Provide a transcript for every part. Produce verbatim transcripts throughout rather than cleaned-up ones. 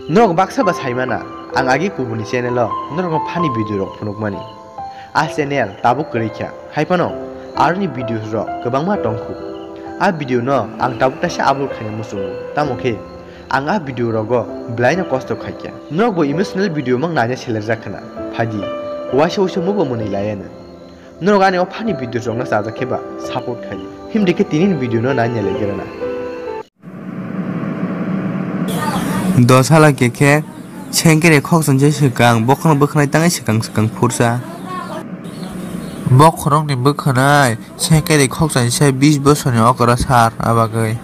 Norok baksa ba saimana, ang agi kubuni channel o norokno funny video rok phunukmani. A channel tabuk kwrwi kha, hai phano aroni videos rok kwbangma tongkhu. A video no ang tabuk taisa upload khaina muchungo, tamo khe ang a video rogo belaino kosto khaikha. Norokbo emotional video mang naina selerjak khna, phaidi waisa waisa mubo mwnwi laiano. Norok ani o funny video rokno chajak khe ba support khai, himdi khe tini video no naina legerana. Dos hala khe khe sengkere khokchangsa swkang, bokhorok bwkhanai tangwi swkang swkang phursa. Bokhorokni bwkhanai sengkere khokchangsa bis bosorni okra sir, abagwi.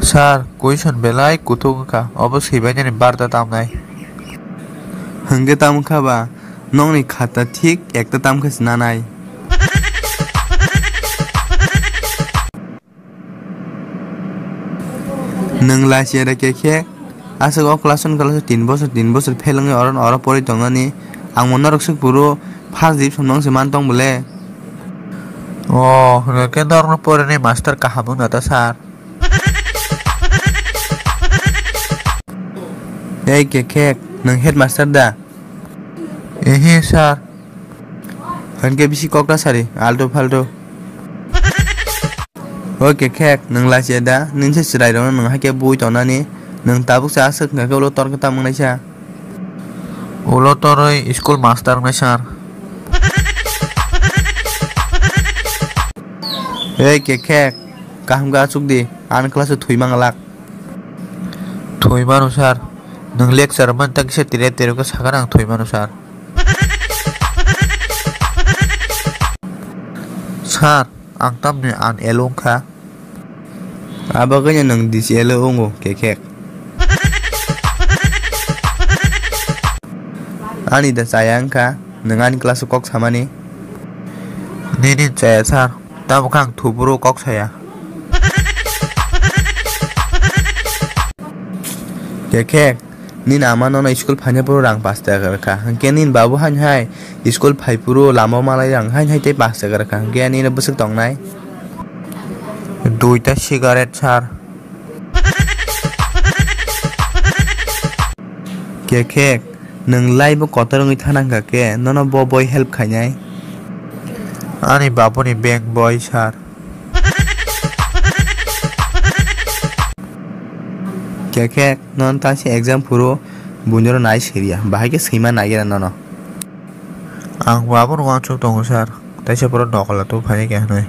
Sir, question belai kuthuk wngkha, obo swibainani barda tamnai. Hwnkhe tamo kha ba, nokni khata thik ekta tamkhe se nanai. Nwng lachiya da khe khe, aswk o class one class o tin bosor, tin bosor fail wngwi oro, oro porwi tongnani. Ang bo norok swk phuru first division nong se man tong bole. O, hwnkhe norokno porinai master kaham wngna ta sir. Ei Kekhek, nwng headmaster da? Ehe, sir. Hwnkhe bisi kok ta sari, alto falto. O Kekhek, nwng lachiya da? Nini se chwrairokno nwng haikhe bui tongnani. Nwng tabuk se aswk hwnkha khe ulo tor khe tamo wngnaisa? Ulo torwi school master wngnai sir. Ei Kekhek, kaham khe achuk di, ani class o thwi manglak. Thwi mano sir, nwng lecture man ta kisa tire tire khe sakha ang thwi mano sir. Sir, ang tamni an elo wngkha. Abo khe nwng D C L o wngo, Kekhek. Ani da chaya wngkha, nwng ani class o kok samani. Nini chaya sir, tamo khe ang thuburo kok saya. Kekhek, nini ama nono school phaina phuru rang pash taka rwkha. Hwnkhe nini babu haino hai school phai phuru lama o malai rang haino hai tei pash taka rwkha. Hwnkhe nini bwswk tongnai? Duita cigarette sir. Kekhek, nwng life o kotor wngwi thana hwnkha khe, nono bo boi help khainai? Ani babuni bank boi sir. Kekhek, nono ta se exam phuru buini oro nai siriya, bahai khe swima naigira nono. Ang bo abono uansuk tongo sir, taisa borok nokol la tubuphaikha hinwi.